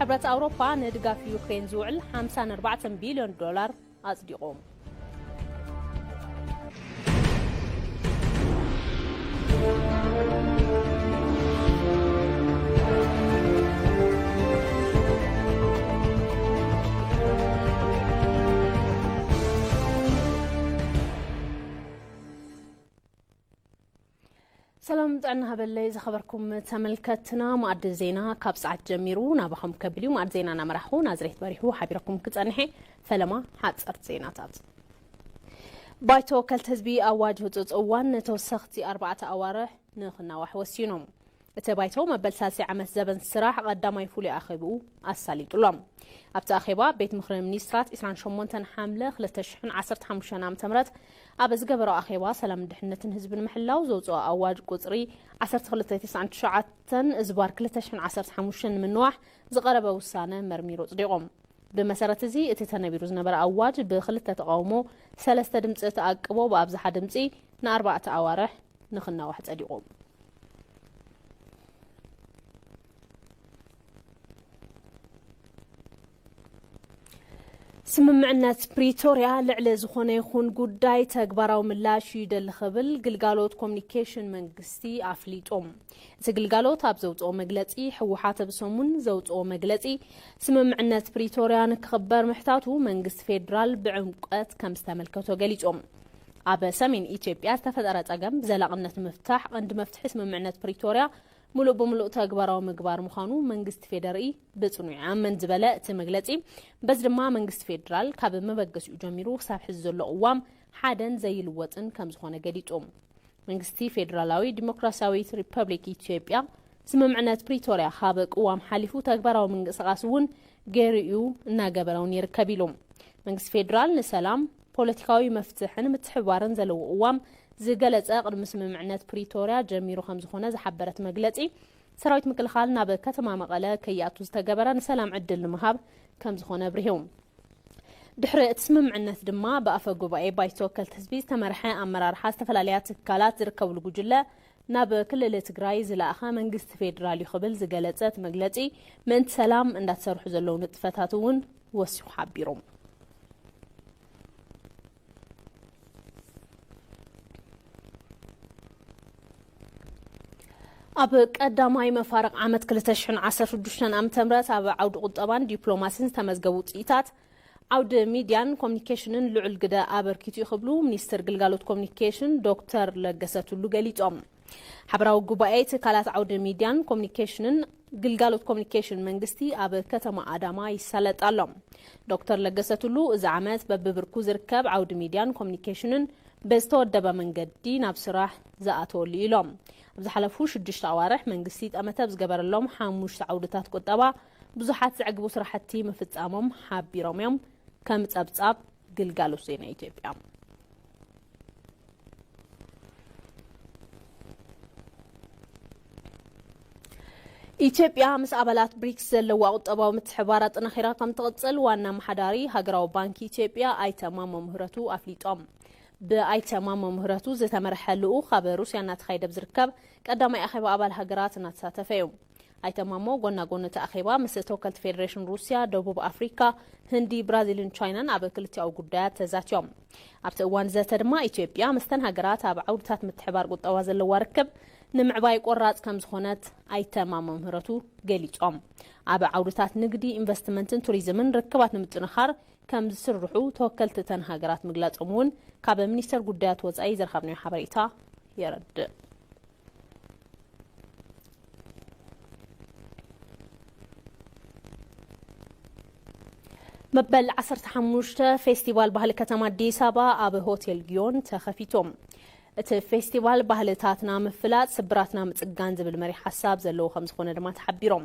ሕብረት ኣውሮፓ ንድጋፍ ዩክሬን ዝውዕል ሓምሳን ኣርባዕተን ቢልዮን ዶላር ኣጽዲቑ። ሰላም ጥዕና ሃበለይ ዝኸበርኩም ተመልከትና፣ መኣዲ ዜና ካብ ሰዓት ጀሚሩ ናባኹም ከብል እዩ። መኣዲ ዜና እናመራሕኹ ናዝሬት በሪሁ ሓቢረኩም ክጸንሐ። ፈለማ ሓጸርቲ ዜናታት። ባይቶ ወከልቲ ህዝቢ ኣዋጅ ህጹጽ እዋን ንተወሰኽቲ ኣርባዕተ ኣዋርሕ ንኽናዋሕ ወሲኖም። እቲ ባይቶ መበል ሳልሳይ ዓመት ዘበን ስራሕ ቀዳማይ ፍሉይ ኣኼብኡ ኣሳሊጡሎም። ኣብቲ ኣኼባ ቤት ምኽሪ ሚኒስትራት ዕስራን ሸሞንተን ሓምለ ክልተ ሽሕን ዓሰርተ ሓሙሽተን ዓመተ ምህረት ኣብ ዝገበሮ ኣኼባ ሰላምን ድሕነትን ህዝቢ ንምሕላው ዘውፅኦ ኣዋጅ ቁፅሪ ዓሰርተ ክልተ ተስዓን ትሽዓተን ዝባር ክልተ ሽሕን ዓሰርተ ሓሙሽተን ንምንዋሕ ዝቐረበ ውሳነ መርሚሩ ኣፅዲቖም። ብመሰረት እዚ እቲ ተነቢሩ ዝነበረ ኣዋጅ ብክልተ ተቓውሞ ሰለስተ ድምፂ ተኣቅቦ ብኣብዝሓ ድምፂ ንኣርባዕተ ኣዋርሕ ንኽናዋሕ ጸዲቑ። ስምምዕነት ፕሪቶርያ ልዕሊ ዝኾነ ይኹን ጉዳይ ተግባራዊ ምላሽ ይደሊ ክብል ግልጋሎት ኮሚኒኬሽን መንግስቲ ኣፍሊጦም። እቲ ግልጋሎት ኣብ ዘውፅኦ መግለፂ፣ ህወሓት ኣብ ሰሙን ዘውፅኦ መግለፂ፣ ስምምዕነት ፕሪቶርያ ንክኽበር ምሕታቱ መንግስቲ ፌዴራል ብዕምቀት ከም ዝተመልከቶ ገሊፆም። ኣብ ሰሜን ኢትዮጵያ ዝተፈጠረ ጸገም ብዘላቕነት ንምፍታሕ ቀንዲ መፍትሒ ስምምዕነት ፕሪቶርያ ምሉእ ብምሉእ ተግባራዊ ምግባር ምዃኑ መንግስቲ ፌደሪኢ ብጽኑዕ ይኣምን ዝበለ እቲ መግለጺ፣ በዚ ድማ መንግስቲ ፌዴራል ካብ መበገሲኡ ጀሚሩ ክሳብ ሕዚ ዘሎ ቅዋም ሓደን ዘይልወጥን ከም ዝኾነ ገሊጹ። መንግስቲ ፌዴራላዊ ዲሞክራሲያዊት ሪፐብሊክ ኢትዮጵያ ስምምዕነት ፕሪቶርያ ካብ ቅዋም ሓሊፉ ተግባራዊ ምንቅስቓስ እውን ገይሩ እዩ፣ እናገበረ እውን ይርከብ ኢሉ። መንግስቲ ፌዴራል ንሰላም፣ ፖለቲካዊ መፍትሕን ምትሕብባርን ዘለዎ ቅዋም ዝገለጸ ቅድሚ ስምምዕነት ፕሪቶርያ ጀሚሩ ከም ዝኾነ ዝሓበረት መግለጺ፣ ሰራዊት ምክልኻል ናብ ከተማ መቐለ ከይኣቱ ዝተገበረ ንሰላም ዕድል ንምሃብ ከም ዝኾነ ኣብሪሁ። ድሕሪ እቲ ስምምዕነት ድማ ብኣፈ ጉባኤ ባይቶ ወከልቲ ህዝቢ ዝተመርሐ ኣመራርሓ ዝተፈላለያ ትካላት ዝርከብሉ ጉጅለ ናብ ክልል ትግራይ ዝለኣኸ መንግስቲ ፌዴራል እዩ ክብል ዝገለጸ እቲ መግለጺ፣ ምእንቲ ሰላም እንዳተሰርሑ ዘለዉ ንጥፈታት እውን ወሲኹ ሓቢሩ። ኣብ ቀዳማይ መፋርቕ ዓመት ክልተ ሽሕን ዓሰርተ ሽዱሽተን ዓመተ ምህረት ኣብ ዓውዲ ቁጠባን ዲፕሎማሲን ዝተመዝገቡ ውፅኢታት ዓውዲ ሚድያን ኮሚኒኬሽንን ልዑል ግደ ኣበርኪቱ እዩ ክብሉ ሚኒስትር ግልጋሎት ኮሚኒኬሽን ዶክተር ለገሰ ቱሉ ገሊፆም። ሓበራዊ ጉባኤ ትካላት ዓውዲ ሚድያን ኮሚኒኬሽንን ግልጋሎት ኮሚኒኬሽን መንግስቲ ኣብ ከተማ ኣዳማ ይሳለጥ ኣሎ። ዶክተር ለገሰ ቱሉ እዚ ዓመት በብብርኩ ዝርከብ ዓውዲ ሚድያን ኮሚኒኬሽንን ብዝተወደበ መንገዲ ናብ ስራሕ ዝኣተወሉ ኢሎም። ኣብ ዝሓለፉ ሽዱሽተ ኣዋርሕ መንግስቲ ጠመተ ኣብ ዝገበረሎም ሓሙሽተ ዓውድታት ቁጠባ ብዙሓት ዘዕግቡ ስራሕቲ ምፍፃሞም ሓቢሮም እዮም። ከም ጸብጻብ ግልጋሎት ዜና ኢትዮጵያ። ኢትዮጵያ ምስ ኣባላት ብሪክስ ዘለዋ ቁጠባዊ ምትሕብባር ኣጠናኺራ ከም ትቕጽል ዋና ኣመሓዳሪ ሃገራዊ ባንክ ኢትዮጵያ ኣይተ ማሞ ምህረቱ ኣፍሊጦም። ብኣይተ ማሞ ምህረቱ ዝተመርሐ ልኡኽ ኣብ ሩስያ እናተኻየደ ኣብ ዝርከብ ቀዳማይ ኣኼባ ኣባል ሃገራት እናተሳተፈ እዩ። ኣይተ ማሞ ጎና ጎኒ እቲ ኣኼባ ምስ ተወከልቲ ፌዴሬሽን ሩስያ፣ ደቡብ ኣፍሪካ፣ ህንዲ፣ ብራዚልን ቻይናን ኣብ ክልቲኣዊ ጉዳያት ተዛትዮም። ኣብቲ እዋን ዘተ ድማ ኢትዮጵያ ምስተን ሃገራት ኣብ ዓውድታት ምትሕባር ቁጠባ ዘለዋ ርክብ ንምዕባይ ቆራፅ ከም ዝኾነት ኣይተ ማሞ ምህረቱ ገሊፆም። ኣብ ዓውድታት ንግዲ፣ ኢንቨስትመንትን ቱሪዝምን ርክባት ንምጥንኻር ከም ዝስርሑ ተወከልቲ እተን ሃገራት ምግላፆም እውን ካብ ሚኒስቴር ጉዳያት ወፃኢ ዝረኸብናዮ ሓበሬታ የረድእ። መበል ዓሰርተ ሓሙሽተ ፌስቲቫል ባህሊ ከተማ ኣዲስ ኣበባ ኣብ ሆቴል ጊዮን ተኸፊቶም። እቲ ፌስቲቫል ባህልታትና ምፍላጥ፣ ስብራትና ምጽጋን ዝብል መሪሕ ሓሳብ ዘለዎ ከም ዝኾነ ድማ ተሓቢሮም።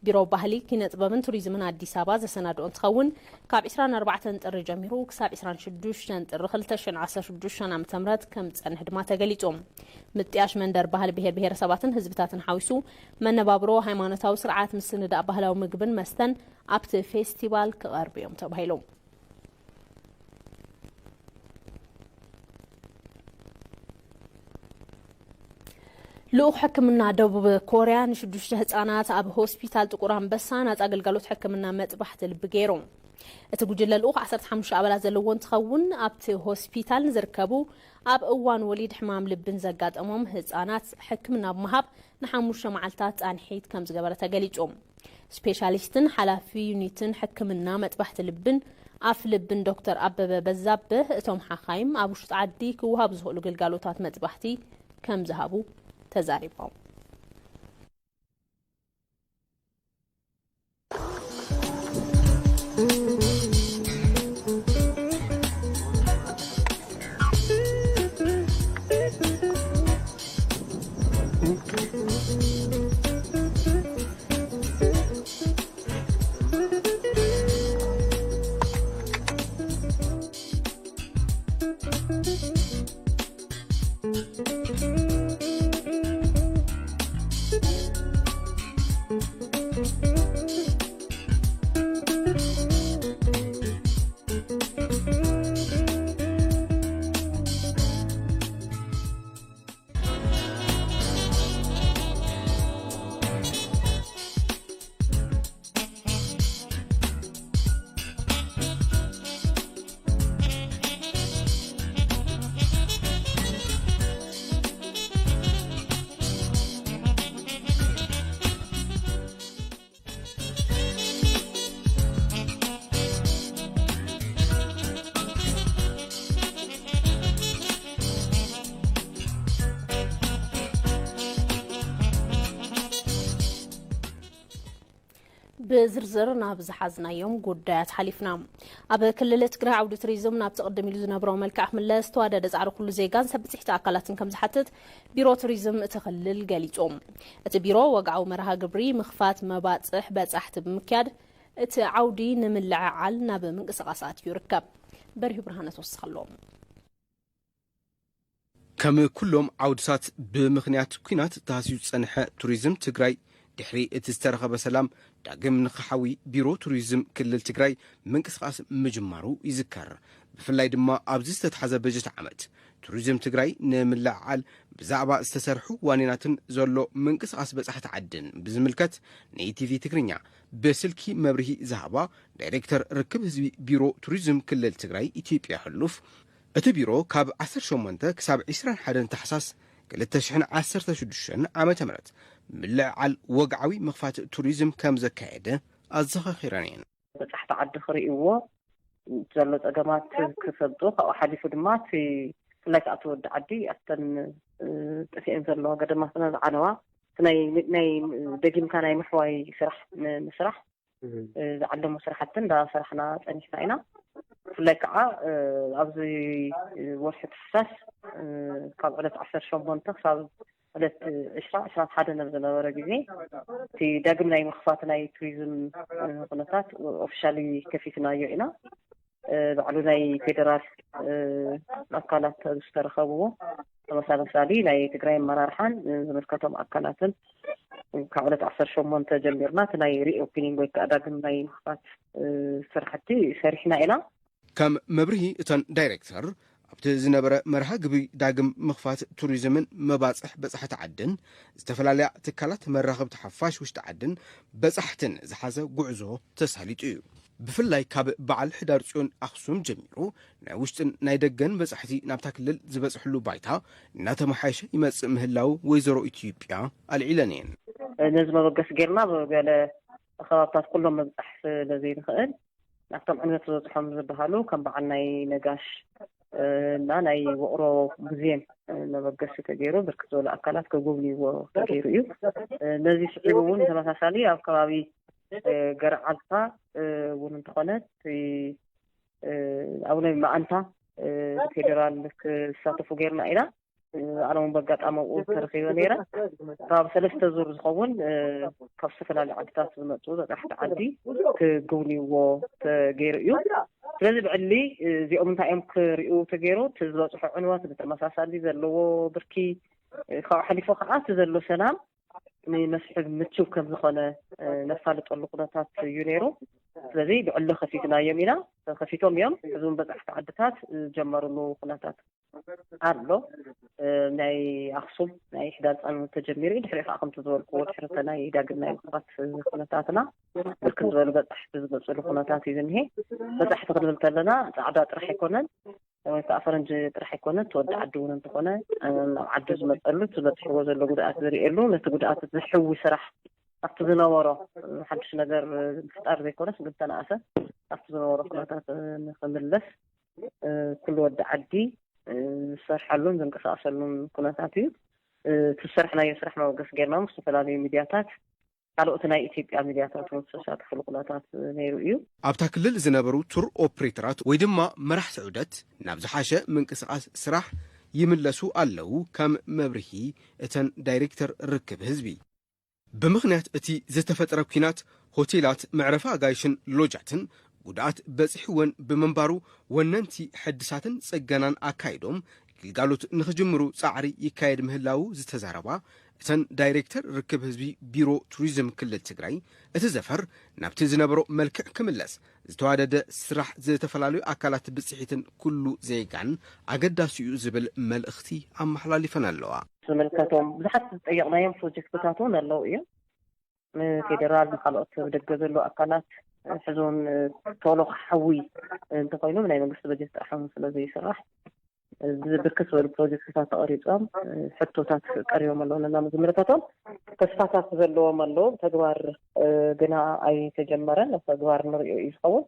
ቢሮ ባህሊ፣ ኪነ ጥበብን ቱሪዝምን ኣዲስ ኣበባ ዘሰናድኦ እንትኸውን፣ ካብ ዕስራን ኣርባዕተን ጥሪ ጀሚሩ ክሳብ ዕስራን ሽዱሽተን ጥሪ ክልተ ሽሕን ዓሰርተ ሽዱሽተን ዓመተ ምህረት ከም ዝጸንሕ ድማ ተገሊጹ። ምጥያሽ መንደር ባህሊ ብሄር ብሄረሰባትን ህዝብታትን ሓዊሱ መነባብሮ፣ ሃይማኖታዊ ስርዓት፣ ምስንዳእ ባህላዊ ምግብን መስተን ኣብቲ ፌስቲቫል ክቐርቡ እዮም ተባሂሉ። ልኡኽ ሕክምና ደቡብ ኮርያ ንሽዱሽተ ህጻናት ኣብ ሆስፒታል ጥቁር ኣንበሳ ናጻ ኣገልጋሎት ሕክምና መጥባሕቲ ልቢ ገይሩ። እቲ ጉጅለ ልኡኽ ዓሰርተ ሓሙሽተ ኣባላት ዘለዎ እንትኸውን፣ ኣብቲ ሆስፒታል ንዝርከቡ ኣብ እዋን ወሊድ ሕማም ልብን ዘጋጠሞም ህጻናት ሕክምና ብምሃብ ንሓሙሽተ መዓልታት ጻንሒት ከም ዝገበረ ተገሊጹ። ስፔሻሊስትን ሓላፊ ዩኒትን ሕክምና መጥባሕቲ ልብን ኣፍ ልብን ዶክተር ኣበበ በዛብህ፣ እቶም ሓኻይም ኣብ ውሽጢ ዓዲ ክወሃቡ ዝኽእሉ ግልጋሎታት መጥባሕቲ ከም ዝሃቡ ተዛሪቦም። ብዝርዝር ናብ ዝሓዝናዮም ጉዳያት ሓሊፍና። ኣብ ክልል ትግራይ ዓውዲ ቱሪዝም ናብቲ ቅድም ኢሉ ዝነበሮ መልክዕ ክምለስ ዝተዋደደ ጻዕሪ ኩሉ ዜጋን ሰብ ብፅሕቲ ኣካላትን ከም ዝሓትት ቢሮ ቱሪዝም እቲ ክልል ገሊጹ። እቲ ቢሮ ወግዓዊ መርሃ ግብሪ ምኽፋት መባፅሕ በጻሕቲ ብምክያድ እቲ ዓውዲ ንምልዕዓል ናብ ምንቅስቓስ ኣትዩ ይርከብ። በሪሁ ብርሃነ ተወሰኸሎም። ከም ኩሎም ዓውድታት ብምኽንያት ኲናት ተሃስዩ ዝጸንሐ ቱሪዝም ትግራይ ድሕሪ እቲ ዝተረኸበ ሰላም ዳግም ንኽሓዊ ቢሮ ቱሪዝም ክልል ትግራይ ምንቅስቓስ ምጅማሩ ይዝከር። ብፍላይ ድማ ኣብዚ ዝተትሓዘ በጀት ዓመት ቱሪዝም ትግራይ ንምልዕዓል ብዛዕባ ዝተሰርሑ ዋኒናትን ዘሎ ምንቅስቓስ በጻሕቲ ዓድን ብዝምልከት ንኢቲቪ ትግርኛ ብስልኪ መብርሂ ዝሃባ ዳይሬክተር ርክብ ህዝቢ ቢሮ ቱሪዝም ክልል ትግራይ ኢትዮጵያ ህሉፍ እቲ ቢሮ ካብ ዓሰርተ ሸሞንተ ክሳብ ዕስራን ሓደን ታሕሳስ ክልተ ሽሕን ዓሰርተ ሽዱሽተን ዓመተ ምህረት ምልዕዓል ወግዓዊ ምኽፋት ቱሪዝም ከም ዘካየደ ኣዘኻኺረን እየን። በጻሕቲ ዓዲ ክርእይዎ ዘሎ ጸገማት ክፈልጡ ካብኡ ሓሊፉ ድማ እቲ ብፍላይ ከዓ እቲ ወዲ ዓዲ ኣብተን ጠፊአን ዘለዋ ገደማትና ዝዓነዋ ናይ ደጊምካ ናይ ምሕዋይ ስራሕ ንምስራሕ ዝዓለሙ ስራሕቲ እንዳሰራሕና ፀኒሕና ኢና። ብፍላይ ከዓ ኣብዚ ወርሒ ታሕሳስ ካብ ዕለት ዓሰርተ ሸሞንተ ክሳብ ዕለት ዕስራ ዕስራን ሓደን ኣብ ዝነበረ ግዜ እቲ ዳግም ናይ ምኽፋት ናይ ቱሪዝም ኩነታት ኦፊሻሊ ከፊትናዮ ኢና። ባዕሉ ናይ ፌደራል ኣካላት ዝተረኸብዎ ተመሳሳሊ ናይ ትግራይ ኣመራርሓን ዝምልከቶም ኣካላትን ካብ ዕለት ዓሰርተ ሸሞንተ ጀሚርና እቲ ናይ ሪኦፕኒንግ ወይ ከዓ ዳግም ናይ ምኽፋት ስራሕቲ ሰሪሕና ኢና። ከም መብርሂ እተን ዳይሬክተር ኣብቲ ዝነበረ መርሃ ግብሪ ዳግም ምኽፋት ቱሪዝምን መባፅሕ በፃሕቲ ዓድን ዝተፈላለያ ትካላት መራኸብቲ ሓፋሽ ውሽጢ ዓድን በፃሕትን ዝሓዘ ጉዕዞ ተሳሊጡ እዩ። ብፍላይ ካብ በዓል ሕዳር ፅዮን ኣኽሱም ጀሚሩ ናይ ውሽጥን ናይ ደገን በፃሕቲ ናብታ ክልል ዝበፅሕሉ ባይታ እናተመሓየሸ ይመፅእ ምህላው ወይዘሮ ኢትዮጵያ ኣልዒለን እየን። ነዚ መበገሲ ጌርና ብገለ ከባብታት ኩሎም ምብፃሕ ስለዘይንኽእል ናብቶም ዕንወት ዝበፅሖም ዝበሃሉ ከም በዓል ናይ ነጋሽ እና ናይ ውቕሮ ሙዝየም መበገሲ ተገይሩ ብርክት ዝበሉ ኣካላት ክጉብንይዎ ተገይሩ እዩ። ነዚ ስዒቡ እውን ተመሳሳሊ ኣብ ከባቢ ገርዓልታ እውን እንተኾነ እቲ ኣቡነ መዓንታ ፌደራል ክሳተፉ ገይርና ኢና። ኣነ እውን በጋጣሚ ኣብኡ ተረኺበ ነይረ። ካብ ሰለስተ ዙር ዝኸውን ካብ ዝተፈላለዩ ዓድታት ዝመፁ በፃሕቲ ዓዲ ክግብንይዎ ተገይሩ እዩ። ስለዚ ብዕሊ እዚኦም እንታይ እዮም ክሪኡ ተገይሩ እቲ ዝበፅሖ ዕንወት ብተመሳሳሊ ዘለዎ ብርኪ ካብኡ ሓሊፉ ከዓ እቲ ዘሎ ሰላም ንመስሕብ ምችው ከም ዝኾነ ነፋልጠሉ ኩነታት እዩ ነይሩ። ስለዚ ብዕሊ ከፊትናዮም ኢና። ከፊቶም እዮም። ሕዚ እውን በፃሕቲ ዓድታት ዝጀመርሉ ኩነታት ኣሎ። ናይ ኣክሱም ናይ ሕዳር ፃን ተጀሚሩ፣ ድሕሪ ከዓ ከምቲ ዝበልክዎ ድሕሪ ናይ ዳግም ናይ ምክፋት ኩነታትና ብርክት ዝበሉ በፃሕቲ ዝመፅሉ ኩነታት እዩ ዝኒሄ። በፃሕቲ ክንብል ከለና ፃዕዳ ጥራሕ ኣይኮነን ወይ ከዓ ፈረንጂ ጥራሕ ኣይኮነን። እቲ ወዲ ዓዲ እውን እንተኾነ ናብ ዓዱ ዝመፀሉ፣ ዝበፅሕዎ ዘሎ ጉድኣት ዝርእየሉ፣ ነቲ ጉድኣት ዝሕዊ ስራሕ ኣብቲ ዝነበሮ ሓድሽ ነገር ምፍጣር ዘይኮነስ ግን ተነኣሰ ኣብቲ ዝነበሮ ኩነታት ንክምለስ ኩሉ ወዲ ዓዲ ዝሰርሓሉን ዝንቀሳቀሰሉን ኩነታት እዩ። እቲ ዝሰርሕናዮ ስራሕ መበገሲ ጌርና ምስ ዝተፈላለዩ ሚድያታት ካልኦት ናይ ኢትዮጵያ ሚድያታት እውን ዝተሳተፉሉ ኩነታት ነይሩ እዩ። ኣብታ ክልል ዝነበሩ ቱር ኦፕሬተራት ወይ ድማ መራሕቲ ዑደት ናብ ዝሓሸ ምንቅስቃስ ስራሕ ይምለሱ ኣለዉ። ከም መብርሂ እተን ዳይሬክተር ርክብ ህዝቢ ብምኽንያት እቲ ዝተፈጥረ ኲናት ሆቴላት፣ መዕረፊ ኣጋይሽን ሎጃትን ጉድኣት በፂሕወን ብምንባሩ ወነንቲ ሕድሳትን ፅገናን ኣካይዶም ግልጋሎት ንኽጅምሩ ፃዕሪ ይካየድ ምህላዉ ዝተዛረባ እተን ዳይሬክተር ርክብ ህዝቢ ቢሮ ቱሪዝም ክልል ትግራይ፣ እቲ ዘፈር ናብቲ ዝነበሮ መልክዕ ክምለስ ዝተዋደደ ስራሕ ዝተፈላለዩ ኣካላት ብፅሒትን ኩሉ ዜጋን ኣገዳሲ እዩ ዝብል መልእኽቲ ኣመሓላሊፈን ኣለዋ። ዝምልከቶም ብዙሓት ዝጠየቕናዮም ፕሮጀክትታት እውን ኣለዉ እዮም። ንፌዴራል ንካልኦት ደገ ዘሎ ኣካላት ሕዞን ቶሎ ክሓዊ እንተኮይኑ ናይ መንግስቲ በጀት ጥራሕ ስለ ዘይስራሕ ብርክት ዝበሉ ፕሮጀክትታት ተቐሪፆም ሕቶታት ቀሪቦም ኣለዉ ነና ዝምልከቶም ተስፋታት ዘለዎም ኣለዉ። ተግባር ግና ኣይተጀመረን። ተግባር ንሪኦ እዩ ዝኸውን።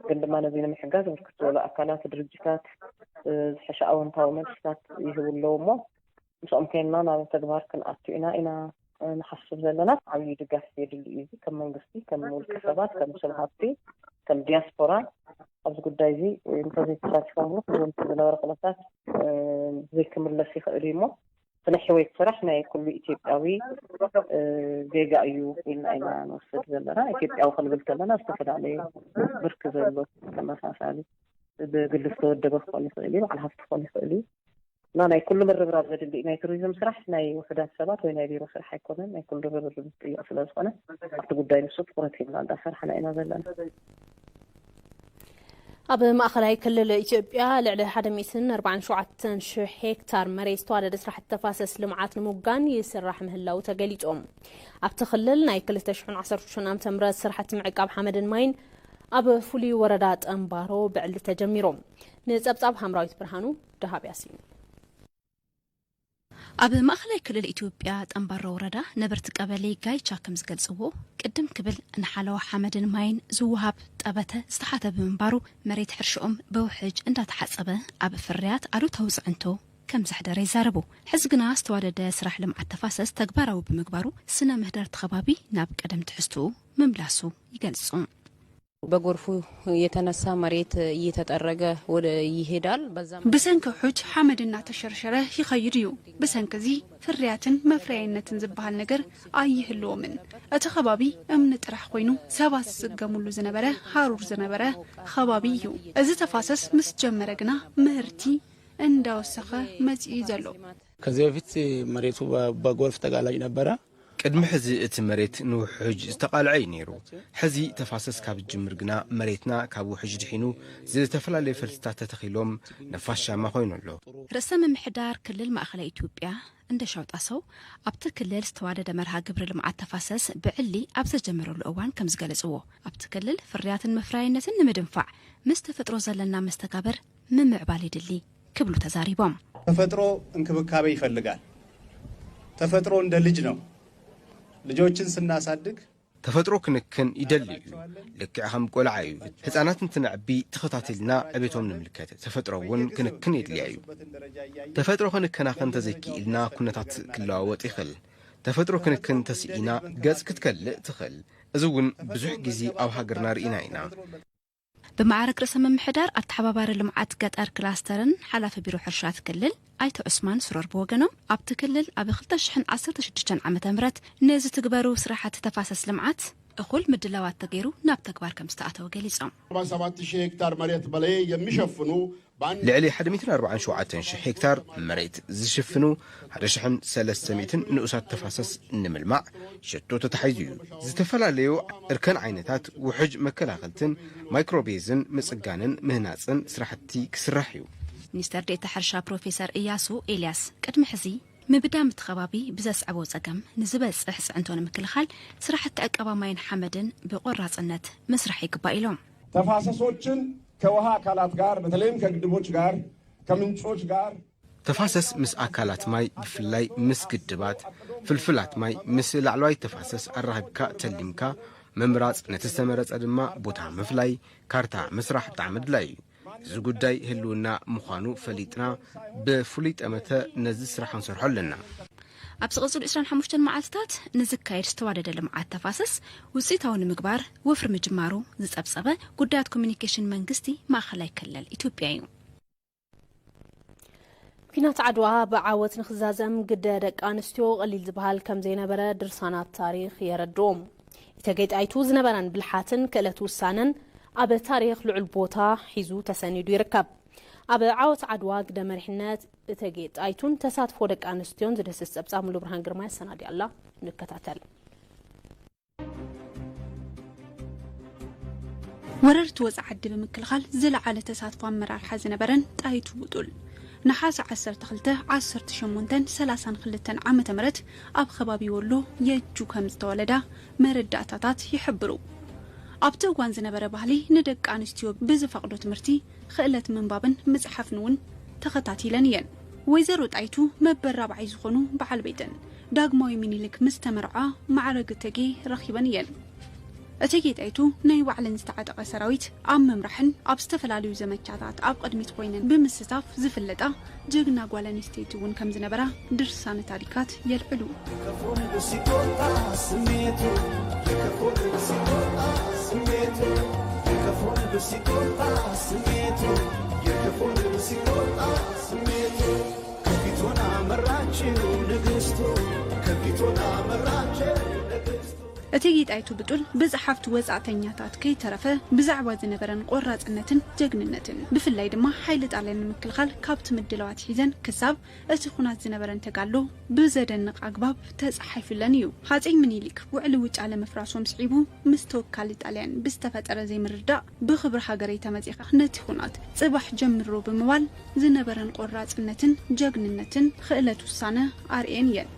ግን ድማ ነዚ ንምሕጋዝ ብርክት ዝበሉ ኣካላት ድርጅታት ዝሕሸ ኣወንታዊ መልስታት ይህቡ ኣለዉ እሞ ምስኦም ኮይንና ናብ ተግባር ክንኣቱ ኢና ኢና ንሓስብ ዘለና። ዓብዪ ድጋፍ የድሊ እዩ። ከም መንግስቲ፣ ከም ውልቀ ሰባት፣ ከም ሰብ ሃፍቲ፣ ከም ዲያስፖራ ኣብዚ ጉዳይ እዚ እንተዘይተሳቲፎምሉ ክዘንቱ ዝነበረ ኩነታት ዘይክምለስ ይኽእል እዩ እሞ ስነ ሕወየት ስራሕ ናይ ኩሉ ኢትዮጵያዊ ዜጋ እዩ ኢልና ኢና ንወስድ ዘለና። ኢትዮጵያዊ ክንብል ከለና ዝተፈላለዩ ብርክ ዘሎ ተመሳሳሊ ብግሊ ዝተወደበ ክኾን ይኽእል እዩ፣ በዓል ሃፍቲ ክኾን ይኽእል እዩ። እና ናይ ኩሉ ምርብራብ ዘድሊ ናይ ቱሪዝም ስራሕ ናይ ውሑዳት ሰባት ወይ ናይ ቢሮ ስራሕ ኣይኮነን። ናይ ኩሉ ርብርብ ዝጥይቕ ስለ ዝኾነ ኣብቲ ጉዳይ ንሱ ትኩረት ሂብና እንዳሰርሓና ኢና ዘለና። ኣብ ማእኸላይ ክልል ኢትዮጵያ ልዕሊ ሓደ ሚእትን ኣርባዓን ሸውዓተን ሽሕ ሄክታር መሬት ዝተዋደደ ስራሕቲ ተፋሰስ ልምዓት ንምውጋን ይስራሕ ምህላው ተገሊጹ። ኣብቲ ክልል ናይ ክልተ ሽሕን ዓሰርተ ሽዱሽተን ዓመተ ምህረት ስራሕቲ ምዕቃብ ሓመድን ማይን ኣብ ፍሉይ ወረዳ ጠምባሮ ብዕሊ ተጀሚሩ። ንጸብጻብ ሃምራዊት ብርሃኑ ደሃብ ያሲን። ኣብ ማእኸላይ ክልል ኢትዮጵያ ጠምባሮ ወረዳ ነበርቲ ቀበሌ ጋይቻ ከም ዝገልጽዎ፣ ቅድም ክብል ንሓለዋ ሓመድን ማይን ዝወሃብ ጠበተ ዝተሓተ ብምንባሩ፣ መሬት ሕርሽኦም ብውሕጅ እንዳተሓጸበ ኣብ ፍርያት ኣሉታዊ ጽዕንቶ ከም ዘሕደረ ይዛረቡ። ሕዚ ግና ዝተዋደደ ስራሕ ልምዓት ተፋሰስ ተግባራዊ ብምግባሩ፣ ስነ ምህዳር እቲ ከባቢ ናብ ቀደም ትሕዝትኡ ምምላሱ ይገልጹ። በጎርፉ የተነሳ መሬት እየተጠረገ ወደ ይሄዳል። በዛ ብሰንኪ ውሑጅ ሓመድ እናተሸርሸረ ይኸይድ እዩ። ብሰንኪ እዚ ፍርያትን መፍረያይነትን ዝበሃል ነገር ኣይህልዎምን። እቲ ከባቢ እምኒ ጥራሕ ኮይኑ ሰባት ዝጽገምሉ ዝነበረ ሃሩር ዝነበረ ከባቢ እዩ። እዚ ተፋሰስ ምስ ጀመረ ግና ምህርቲ እንዳወሰኸ መጺኡ እዩ ዘሎ። ከዚህ በፊት መሬቱ በጎርፍ ተጋላጭ ነበረ። ቅድሚ ሕዚ እቲ መሬት ንውሕጅ ዝተቓልዐ እዩ ነይሩ። ሕዚ ተፋሰስ ካብ ዝጅምር ግና መሬትና ካብ ውሕጅ ድሒኑ ዝተፈላለዩ ፈልስታት ተተኺሎም ነፋሻማ ኮይኑ ኣሎ። ርእሰ ምምሕዳር ክልል ማእኸላይ ኢትዮጵያ እንደሻው ጣሰው ኣብቲ ክልል ዝተዋደደ መርሃ ግብሪ ልምዓት ተፋሰስ ብዕሊ ኣብ ዘጀመረሉ እዋን ከም ዝገለፅዎ ኣብቲ ክልል ፍርያትን መፍረያይነትን ንምድንፋዕ ምስ ተፈጥሮ ዘለና መስተጋብር ምምዕባል የድሊ ክብሉ ተዛሪቦም። ተፈጥሮ እንክብካቤ ይፈልጋል። ተፈጥሮ እንደ ልጅ ነው። ልጆችን ስናሳድግ ተፈጥሮ ክንክን ይደሊ እዩ። ልክዕ ከም ቆልዓ እዩ። ህፃናት እንትነዕቢ ተኸታቲልና ዕቤቶም ንምልከት። ተፈጥሮ እውን ክንክን የድልያ እዩ። ተፈጥሮ ክንከናኸን እንተዘይክኢልና ኩነታት ክለዋወጥ ይኽእል። ተፈጥሮ ክንክን እንተስኢና ገፅ ክትከልእ ትኽእል። እዚ እውን ብዙሕ ግዜ ኣብ ሃገርና ርኢና ኢና። ብማዕረግ ርእሰ ምምሕዳር ኣተሓባባሪ ልምዓት ገጠር ክላስተርን ሓላፊ ቢሮ ሕርሻ እቲ ክልል ኣይተ ዑስማን ስሮር ብወገኖም ኣብቲ ክልል ኣብ ክልተ ሽሕን ዓሰርተ ሽዱሽተን ዓመተ ምህረት ንዝትግበሩ ስራሕቲ ተፋሰስ ልምዓት እኹል ምድላዋት ተገይሩ ናብ ተግባር ከም ዝተኣተወ ገሊጾም። ከርባ ሰባት ሺህ ሄክታር መሬት በላይ የሚሸፍኑ በአንድ ልዕሊ ሓደ ሚእትን ኣርባዓን ሸውዓተን ሽሕ ሄክታር መሬት ዝሽፍኑ ሓደ ሽሕን ሰለስተ ሚእትን ንኡሳት ተፋሰስ ንምልማዕ ሸቶ ተታሒዙ እዩ። ዝተፈላለዩ እርከን ዓይነታት ውሕጅ መከላኸልትን ማይክሮቤዝን ምጽጋንን ምህናጽን ስራሕቲ ክስራሕ እዩ። ሚኒስተር ዴኤታ ሕርሻ ፕሮፌሰር እያሱ ኤልያስ ቅድሚ ሕዚ ምብዳም እቲ ከባቢ ብዘስዕቦ ጸገም ንዝበጽሕ ጽዕንቶ ንምክልኻል ስራሕቲ ዕቀባ ማይን ሓመድን ብቆራጽነት ምስራሕ ይግባእ ኢሎም። ተፋሰሶችን ከውሃ አካላት ጋር በተለይም ከግድቦች ጋር ከምንጮች ጋር ተፋሰስ ምስ ኣካላት ማይ ብፍላይ ምስ ግድባት ፍልፍላት ማይ ምስ ላዕለዋይ ተፋሰስ ኣራኺብካ ተሊምካ ምምራጽ ነቲ ዝተመረጸ ድማ ቦታ ምፍላይ ካርታ ምስራሕ ብጣዕሚ ኣድላይ እዩ። እዚ ጉዳይ ህልውና ምዃኑ ፈሊጥና ብፍሉይ ጠመተ ነዚ ስራሕ ክንሰርሖ ኣለና። ኣብ ዝቕጽሉ ዕስራን ሓሙሽተን መዓልትታት ንዝካየድ ዝተዋደደ ልምዓት ተፋሰስ ውፅኢታዊ ንምግባር ወፍሪ ምጅማሩ ዝፀብፀበ ጉዳያት ኮሚኒኬሽን መንግስቲ ማእኸላይ ክልል ኢትዮጵያ እዩ። ኲናት ዓድዋ ብዓወት ንኽዛዘም ግደ ደቂ ኣንስትዮ ቀሊል ዝበሃል ከም ዘይነበረ ድርሳናት ታሪኽ የረድኦም። እተጌ ጣይቱ ዝነበረን ብልሓትን ክእለት ውሳነን ኣብ ታሪኽ ልዑል ቦታ ሒዙ ተሰኒዱ ይርከብ። ኣብ ዓወት ዓድዋ ግደ መሪሕነት እተጌ ጣይቱን ተሳትፎ ደቂ ኣንስትዮን ዝድህስስ ጸብጻብ ሙሉ ብርሃን ግርማ የሰናዲ ኣላ። ንከታተል። ወረርቲ ወፃ ዓዲ ብምክልኻል ዝለዓለ ተሳትፎ ኣመራርሓ ዝነበረን ጣይቱ ብጡል ነሓሰ ዓሰርተ ክልተ፣ ዓሰርተ ሸሞንተን ሰላሳን ክልተን ዓመተ ምህረት ኣብ ከባቢ ወሎ የጁ ከም ዝተወለዳ መረዳእታታት ይሕብሩ። ኣብቲ እዋን ዝነበረ ባህሊ ንደቂ ኣንስትዮ ብዝፈቕዶ ትምህርቲ ክእለት ምንባብን ምፅሓፍን እውን ተኸታቲለን እየን። ወይዘሮ ጣይቱ መበል ራብዓይ ዝኾኑ በዓል ቤተን ዳግማዊ ሚኒሊክ ምስ ተመርዓ ማዕረግ እተጌ ረኺበን እየን። እተጌ ጣይቱ ናይ ባዕለን ዝተዓጠቐ ሰራዊት ኣብ ምምራሕን ኣብ ዝተፈላለዩ ዘመቻታት ኣብ ቅድሚት ኮይነን ብምስታፍ ዝፍለጣ ጅግና ጓል ኣንስተይቲ እውን ከም ዝነበራ ድርሳነ ታሪካት የልዕሉ። እቴጌ ጣይቱ ብጡል ብጸሓፍቲ ወጻእተኛታት ከይተረፈ ብዛዕባ ዝነበረን ቆራጽነትን ጀግንነትን፣ ብፍላይ ድማ ሓይሊ ጣልያን ንምክልኻል ካብቲ ምድላው ኣትሒዘን ክሳብ እቲ ኹናት ዝነበረን ተጋድሎ ብዘደንቕ ኣግባብ ተጻሒፉለን እዩ። ሃጸይ ምኒልክ ውዕሊ ውጫለ ምፍራሶም ስዒቡ ምስ ተወካሊ ጣልያን ብዝተፈጠረ ዘይምርድዳእ ብኽብሪ ሃገረይ ተመጺኻ ነቲ ኹናት ጽባሕ ጀምሮ ብምባል ዝነበረን ቆራጽነትን ጀግንነትን ክእለት ውሳነ ኣርእየን እየን።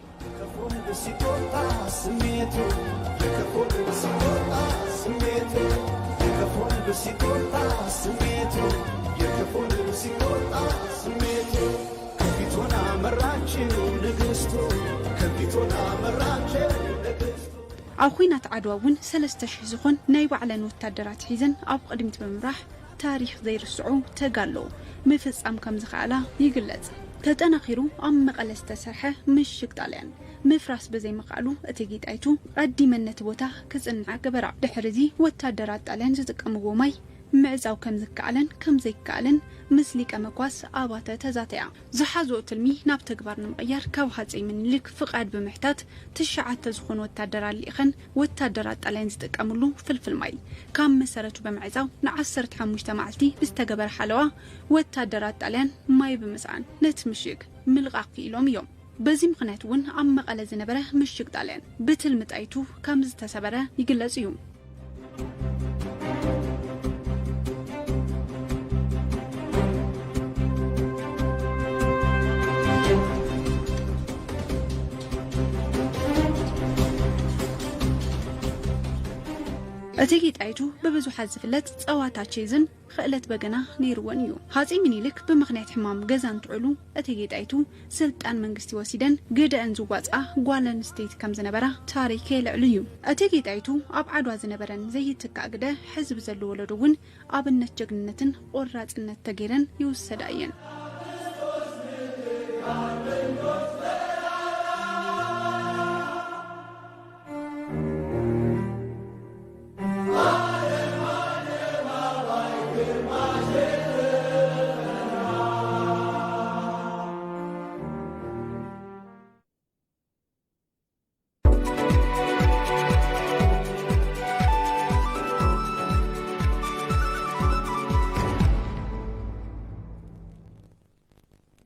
ኣብ ኹናት ዓድዋ እውን ሰለስተ ሽሕ ዝኾን ናይ ባዕለን ወታደራት ሒዘን ኣብ ቅድሚት ብምምራሕ ታሪኽ ዘይርስዑ ተጋድሎ ምፍጻም ከም ዝኸኣላ ይግለጽ። ተጠናኺሩ ኣብ መቐለ ዝተሰርሐ ምሽግ ጣልያን ምፍራስ ብዘይምኽኣሉ እቴጌ ጣይቱ ቀዲመን ነቲ ቦታ ክጽንዓ ገበራ። ድሕሪ እዚ ወታደራት ጣልያን ዝጥቀምዎ ማይ ምዕጻው ከም ዝከኣለን ከም ዘይከኣልን ምስ ሊቀ መኳስ ኣባተ ተዛተያ። ዝሓዝኦ ትልሚ ናብ ተግባር ንምቕያር ካብ ሃጸይ ምኒልክ ፍቓድ ብምሕታት ትሽዓተ ዝኾኑ ወታደራት ልኢኸን ወታደራት ጣልያን ዝጥቀምሉ ፍልፍል ማይ ካብ መሰረቱ ብምዕጻው ንዓሰርተ ሓሙሽተ መዓልቲ ብዝተገበረ ሓለዋ ወታደራት ጣልያን ማይ ብምስኣን ነቲ ምሽግ ምልቓቕ ክኢሎም እዮም። በዚ ምኽንያት እውን ኣብ መቐለ ዝነበረ ምሽግ ጣልያን ብትልሚ ጣይቱ ከም ዝተሰበረ ይግለጽ እዩ። እቴጌ ጣይቱ ብብዙሓት ዝፍለጥ ጸዋታ ቼዝን ክእለት በገና ነይርወን እዩ። ሃፀይ ሚኒልክ ብምኽንያት ሕማም ገዛ እንትዕሉ እቴጌ ጣይቱ ስልጣን መንግስቲ ወሲደን ግደአን ዝዋፅኣ ጓል ኣንስተይቲ ከም ዝነበራ ታሪክ የልዕሉ እዩ። እቴጌ ጣይቱ ኣብ ዓድዋ ዝነበረን ዘይትካእ ግደ ሕዚ ብዘሎ ወለዶ እውን ኣብነት ጀግንነትን ቆራፅነት ተገይረን ይውሰዳ እየን።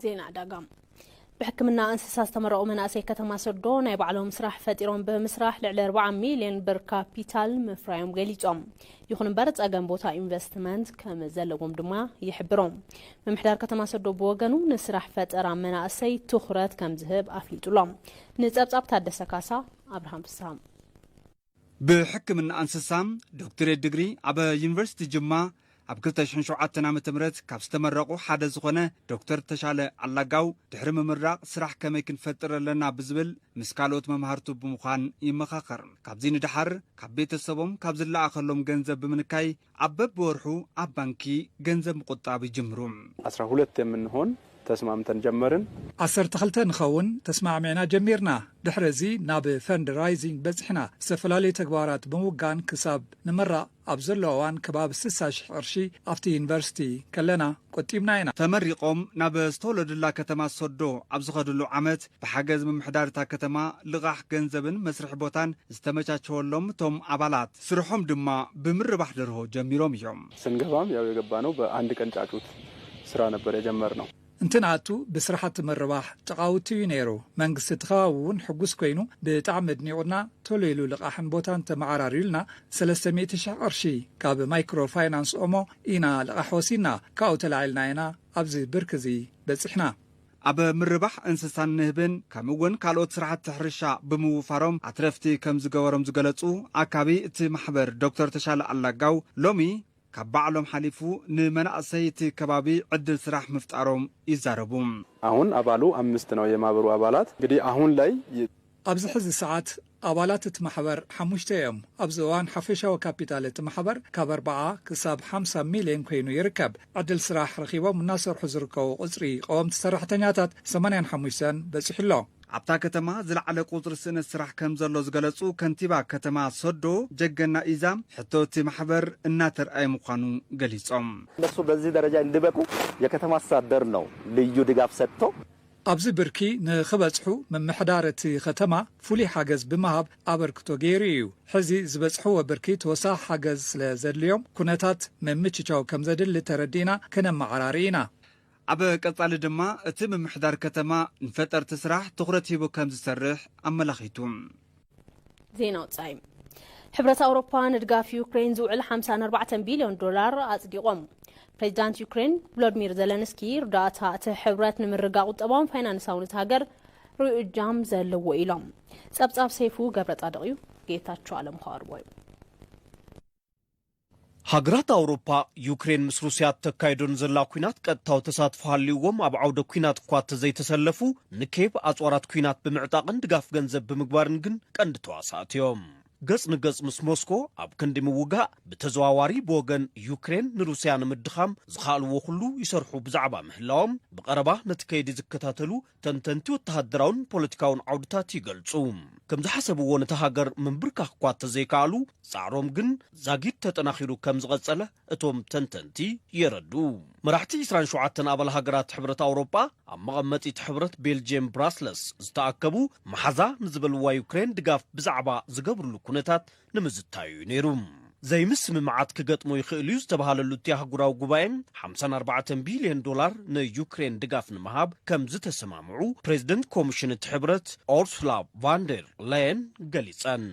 ዜና ዕዳጋ። ብሕክምና እንስሳ ዝተመረቑ መናእሰይ ከተማ ሶዶ ናይ ባዕሎም ስራሕ ፈጢሮም ብምስራሕ ልዕሊ ኣርባዓ ሚልዮን ብር ካፒታል ምፍራዮም ገሊጾም። ይኹን እምበር ጸገም ቦታ ኢንቨስትመንት ከም ዘለዎም ድማ ይሕብሩ። ምምሕዳር ከተማ ሶዶ ብወገኑ ንስራሕ ፈጠራ መናእሰይ ትኹረት ከም ዝህብ ኣፍሊጡሎም። ንጸብጻብ ታደሰ ካሳ ኣብርሃም ፍስሃ። ብሕክምና እንስሳ ዶክትሬት ድግሪ ኣብ ዩኒቨርሲቲ ጅማ ኣብ ክልተ ሽሕን ሸውዓተን ዓመተ ምህረት ካብ ዝተመረቑ ሓደ ዝኾነ ዶክተር ተሻለ ኣላጋው ድሕሪ ምምራቕ ስራሕ ከመይ ክንፈጥር ኣለና ብዝብል ምስ ካልኦት መምሃርቱ ብምዃን ይመኻኸር። ካብዚ ንደሓር ካብ ቤተሰቦም ካብ ዝለኣኸሎም ገንዘብ ብምንካይ ኣብ በብወርሑ ኣብ ባንኪ ገንዘብ ምቑጣብ ይጅምሩ። አስራ ሁለት የምንሆን ተስማምተን ጀመርን። ዓሰርተ ክልተ ንኸውን ተስማዕሚዕና ጀሚርና። ድሕሪ እዚ ናብ ፈንድ ራይዚንግ በጺሕና። ዝተፈላለዩ ተግባራት ብምውጋን ክሳብ ንመራቕ ኣብ ዘሎ እዋን ከባቢ ስሳ ሽሕ ቅርሺ ኣብቲ ዩኒቨርሲቲ ከለና ቆጢብና ኢና። ተመሪቖም ናብ ዝተወለዱላ ከተማ ሶዶ ኣብ ዝኸድሉ ዓመት ብሓገዝ ምምሕዳር እታ ከተማ ልቓሕ ገንዘብን መስርሒ ቦታን ዝተመቻቸወሎም እቶም ኣባላት ስርሖም ድማ ብምርባሕ ደርሆ ጀሚሮም እዮም። ስንገባም ያው የገባነው በአንድ ቀን ጫጩት ስራ ነበር የጀመርነው። እንትንኣቱ ብስራሕቲ ምርባሕ ጨቓውቲ እዩ ነይሩ። መንግስቲ እቲ ከባቢ እውን ሕጉስ ኮይኑ ብጣዕሚ ኣድኒቑና ቶሎ ኢሉ ልቓሕን ቦታን ተመዓራርዩልና ሰለስተ ሚእቲ ሽሕ ቅርሺ ካብ ማይክሮ ፋይናንስ ኦሞ ኢና ልቓሕ ወሲድና ካብኡ ተላዒልና ኢና ኣብዚ ብርኪ እዚ በፂሕና። ኣብ ምርባሕ እንስሳን ንህብን ከምኡ እውን ካልኦት ስራሕቲ ሕርሻ ብምውፋሮም ኣትረፍቲ ከም ዝገበሮም ዝገለፁ ኣካቢ እቲ ማሕበር ዶክተር ተሻለ ኣላጋው ሎሚ ካብ ባዕሎም ሓሊፉ ንመናእሰይ እቲ ከባቢ ዕድል ስራሕ ምፍጣሮም ይዛረቡ። አሁን አባሉ አምስት ነው የማህበሩ አባላት። እንግዲህ አሁን ላይ ኣብዚ ሕዚ ሰዓት ኣባላት እቲ ማሕበር ሓሙሽተ እዮም። ኣብዚ እዋን ሓፈሻዊ ካፒታል እቲ ማሕበር ካብ ኣርባዓ ክሳብ ሓምሳ ሚልዮን ኮይኑ ይርከብ። ዕድል ስራሕ ረኺቦም እናሰርሑ ዝርከቡ ቁፅሪ ቀወምቲ ሰራሕተኛታት ሰማንያን ሓሙሽተን በፂሑ ኣሎ። ኣብታ ከተማ ዝለዓለ ቁፅሪ ስእነት ስራሕ ከም ዘሎ ዝገለፁ ከንቲባ ከተማ ሶዶ ጀገና ኢዛ ሕቶ እቲ ማሕበር እናተርኣየ ምዃኑ ገሊፆም። እነሱ በዚህ ደረጃ እንዲበቁ የከተማ አስተዳደር ነው ልዩ ድጋፍ ሰጥቶ ኣብዚ ብርኪ ንኽበጽሑ ምምሕዳር እቲ ኸተማ ፍሉይ ሓገዝ ብምሃብ ኣበርክቶ ገይሩ እዩ። ሕዚ ዝበጽሕዎ ብርኪ ተወሳኺ ሓገዝ ስለ ዘድልዮም ኩነታት ምምችቻው ከም ዘድሊ ተረዲእና ከነመዓራሪ ኢና። ኣብ ቀጻሊ ድማ እቲ ምምሕዳር ከተማ ንፈጠርቲ ስራሕ ትኹረት ሂቡ ከም ዝሰርሕ ኣመላኺቱ። ዜና ወጻኢ። ሕብረት ኣውሮፓ ንድጋፍ ዩክሬን ዝውዕል ሓምሳን ኣርባዕተን ቢልዮን ዶላር ኣጽዲቖም። ፕሬዚዳንት ዩክሬን ቮሎዲሚር ዘለንስኪ ርዳእታ እቲ ሕብረት ንምርጋ ቁጠባውን ፋይናንሳውን እቲ ሃገር ርኡይ እጃም ዘለዎ ኢሎም። ጸብጻብ ሰይፉ ገብረጻድቕ እዩ። ጌታቸው ኣለምኸ ኣቕርቦ እዩ። ሃገራት ኣውሮፓ ዩክሬን ምስ ሩስያ እተካይዶ ንዘላ ኲናት ቀጥታዊ ተሳትፎ ሃልይዎም ኣብ ዓውደ ኲናት እኳ እተዘይተሰለፉ ንኬቭ ኣጽዋራት ኲናት ብምዕጣቕን ድጋፍ ገንዘብ ብምግባርን ግን ቀንዲ ተዋሳእቲ እዮም። ገጽ ንገጽ ምስ ሞስኮ ኣብ ክንዲ ምውጋእ ብተዘዋዋሪ ብወገን ዩክሬን ንሩስያ ንምድኻም ዝኸኣልዎ ኩሉ ይሰርሑ ብዛዕባ ምህላዎም ብቐረባ ነቲ ከይዲ ዝከታተሉ ተንተንቲ ወተሃደራውን ፖለቲካውን ዓውድታት ይገልጹ። ከም ዝሓሰብዎ ነታ ሃገር ምንብርካኽ እኳ እንተዘይከኣሉ ጻዕሮም ግን ዛጊድ ተጠናኺሩ ከም ዝቐጸለ እቶም ተንተንቲ የረድኡ። መራሕቲ ዕስራን ሸውዓተን ኣባል ሃገራት ሕብረት ኣውሮጳ ኣብ መቐመጢት ሕብረት ቤልጅየም ብራስለስ ዝተኣከቡ መሓዛ ንዝበልዋ ዩክሬን ድጋፍ ብዛዕባ ዝገብርሉ ኩነታት ንምዝታዩ እዩ ነይሩ። ዘይምስምማዓት ክገጥሞ ይኽእል እዩ ዝተባሃለሉ እቲ ኣህጉራዊ ጉባኤ ሓምሳን ኣርባዕተን ቢልዮን ዶላር ንዩክሬን ድጋፍ ንምሃብ ከም ዝተሰማምዑ ፕሬዚደንት ኮሚሽን እቲ ሕብረት ኦርሱላ ቫንደር ለየን ገሊጸን።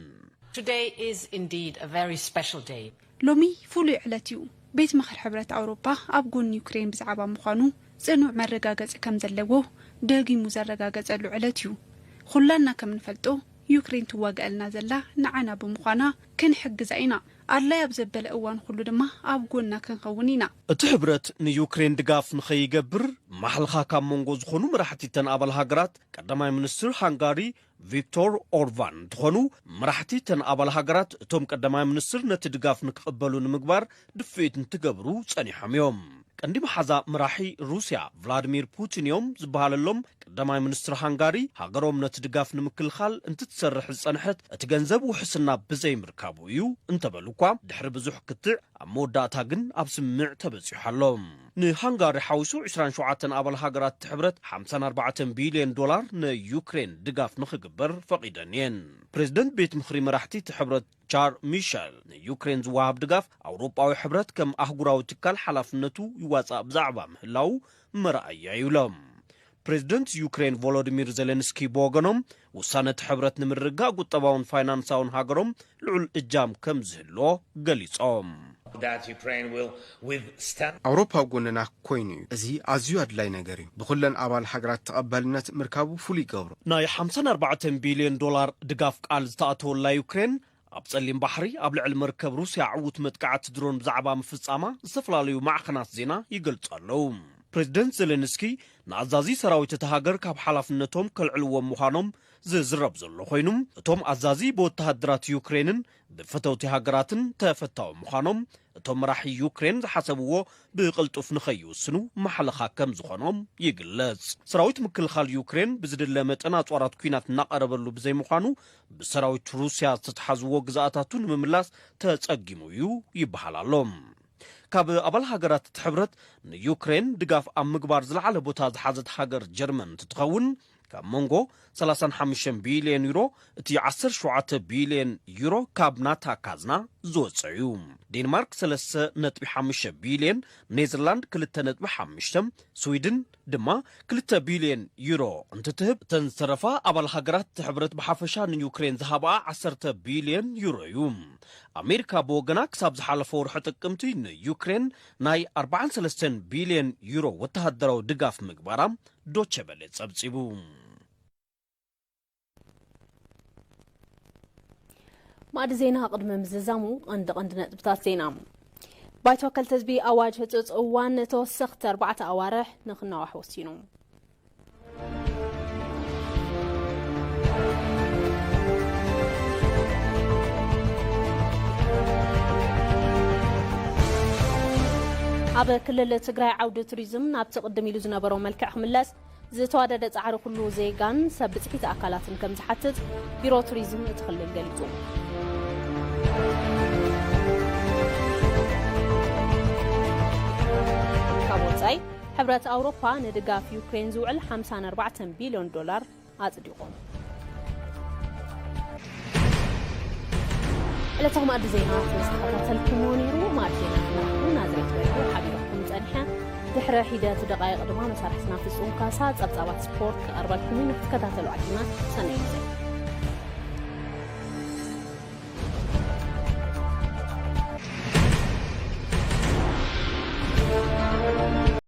Today is indeed a very special day. ሎሚ ፍሉይ ዕለት እዩ። ቤት ምኽሪ ሕብረት ኣውሮፓ ኣብ ጎኒ ዩክሬን ብዛዕባ ምዃኑ ጽኑዕ መረጋገጺ ከም ዘለዎ ደጊሙ ዘረጋገጸሉ ዕለት እዩ። ኩላና ከም ንፈልጦ ዩክሬን ትዋገኣልና ዘላ ንዓና ብምዃና ክንሕግዛ ኢና። ኣድላይ ኣብ ዘበለ እዋን ኩሉ ድማ ኣብ ጎና ክንኸውን ኢና። እቲ ሕብረት ንዩክሬን ድጋፍ ንኸይገብር ማሕልኻ ካብ መንጎ ዝኾኑ መራሕቲ እተን ኣባል ሃገራት ቀዳማይ ሚኒስትር ሃንጋሪ ቪክቶር ኦርባን እንትኾኑ፣ መራሕቲ እተን ኣባል ሃገራት እቶም ቀዳማይ ሚኒስትር ነቲ ድጋፍ ንክቕበሉ ንምግባር ድፍኢት እንትገብሩ ጸኒሖም እዮም። ቀንዲ መሓዛ መራሒ ሩስያ ቭላድሚር ፑቲን እዮም ዝበሃለሎም ቀዳማይ ሚኒስትር ሃንጋሪ፣ ሃገሮም ነቲ ድጋፍ ንምክልኻል እንትትሰርሕ ዝጸንሐት እቲ ገንዘብ ውሕስና ብዘይምርካቡ እዩ እንተበሉ እኳ፣ ድሕሪ ብዙሕ ክትዕ ኣብ መወዳእታ ግን ኣብ ስምምዕ ተበጺሑ ኣሎ። ንሃንጋሪ ሓዊሱ ዕስራን ሸውዓተን ኣባል ሃገራት እቲ ሕብረት ሓምሳን ኣርባዕተን ቢልዮን ዶላር ንዩክሬን ድጋፍ ንኽግበር ፈቒደን እየን። ፕሬዚደንት ቤት ምኽሪ መራሕቲ እቲ ሕብረት ቻር ሚሸል ንዩክሬን ዝወሃብ ድጋፍ ኣውሮጳዊ ሕብረት ከም ኣህጉራዊ ትካል ሓላፍነቱ ይዋጻእ ብዛዕባ ምህላዉ መርኣያ እዩ ኢሎም። ፕሬዝደንት ዩክሬን ቮሎዲሚር ዜሌንስኪ ብወገኖም፣ ውሳነ እቲ ሕብረት ንምርግጋእ ቁጠባውን ፋይናንሳውን ሃገሮም ልዑል እጃም ከም ዝህልዎ ገሊጾም። That Ukraine will withstand. ኣውሮፓ ኣብ ጎንና ኮይኑ እዩ። እዚ ኣዝዩ ኣድላይ ነገር እዩ። ብኹለን ኣባል ሃገራት ተቐባልነት ምርካቡ ፍሉይ ይገብሮ። ናይ ሓምሳን ኣርባዕተን ቢልዮን ዶላር ድጋፍ ቃል ዝተኣተወላ ዩክሬን፣ ኣብ ጸሊም ባሕሪ ኣብ ልዕሊ መርከብ ሩስያ ዕዉት መጥቃዕቲ ድሮን ብዛዕባ ምፍጻማ ዝተፈላለዩ ማዕኸናት ዜና ይገልጹ ኣለዉ። ፕሬዝደንት ዜሌንስኪ፣ ንኣዛዚ ሰራዊት እታ ሃገር ካብ ሓላፍነቶም ከልዕልዎም ምዃኖም ዝዝረብ ዘሎ ኮይኑ፣ እቶም ኣዛዚ ብወተሃደራት ዩክሬንን ብፈተውቲ ሃገራትን ተፈታዊ ምዃኖም፣ እቶም መራሒ ዩክሬን ዝሓሰብዎ ብቕልጡፍ ንኸይውስኑ ማሕለኻ ከም ዝኾኖም ይግለጽ። ሰራዊት ምክልኻል ዩክሬን ብዝድለ መጠን ኣጽዋራት ኲናት እናቐረበሉ ብዘይምዃኑ፣ ብሰራዊት ሩስያ ዝተትሓዝዎ ግዝኣታቱ ንምምላስ ተጸጊሙ እዩ ይበሃል ኣሎ። ካብ ኣባል ሃገራት እቲ ሕብረት ንዩክሬን ድጋፍ ኣብ ምግባር ዝለዓለ ቦታ ዝሓዘት ሃገር ጀርመን እንትትኸውን፣ ካብ መንጎ ሰላሳን ሓሙሽተን ቢልዮን ዩሮ እቲ ዓሰርተ ሸውዓተ ቢልዮን ዩሮ ካብ ናታ ካዝና ዝወፀ እዩ። ዴንማርክ ሰለስተ ነጥቢ ሓሙሽተ ቢልዮን፣ ኔዘርላንድ ክልተ ነጥቢ ሓሙሽተ፣ ስዊድን ድማ ክልተ ቢልዮን ዩሮ እንትትህብ፣ እተን ዝተረፋ ኣባል ሃገራት እቲ ሕብረት ብሓፈሻ ንዩክሬን ዝሃብኣ ዓሰርተ ቢልዮን ዩሮ እዩ። ኣሜሪካ ብወገና ክሳብ ዝሓለፈ ወርሒ ጥቅምቲ ንዩክሬን ናይ ኣርባዓን ሰለስተን ቢልዮን ዩሮ ወተሃደራዊ ድጋፍ ምግባራ ዶቸበለ ጸብጺቡ። ማዕዲ ዜና ቅድሚ ምዝዛሙ ቀንዲ ቀንዲ ነጥብታት ዜና። ባይቶ ወከልቲ ህዝቢ ኣዋጅ ህጹጽ እዋን ንተወሰኽቲ ኣርባዕተ ኣዋርሕ ንኽናዋሕ ወሲኑ። ኣብ ክልል ትግራይ ዓውዲ ቱሪዝም ናብቲ ቅድም ኢሉ ዝነበሮ መልክዕ ክምለስ ዝተዋደደ ጻዕሪ ኩሉ ዜጋን ሰብ ብጽሒት ኣካላትን ከም ዝሓትት ቢሮ ቱሪዝም እቲ ክልል ገሊጹ። ካብ ወጻኢ፣ ሕብረት ኣውሮፓ ንድጋፍ ዩክሬን ዝውዕል ሓምሳን ኣርባዕተን ቢልዮን ዶላር ኣጽዲቑ። ዕለታዊ ማዕዲ ዜና ምስ ተኸታተልኩሞ ነይሩ። ማዕዲ ዜና ክመርሓኩም ናዝሬት በርሁ ሓቢረኩም ጸኒሐ። ድሕረ ሒደት ደቓይቕ ድማ መሳርሕትና ፍጹም ካሳ ጸብጻባት ስፖርት ክቐርበልኩም እዩ። ንክትከታተሉ ዓዲና። ሰናይ ግዜ።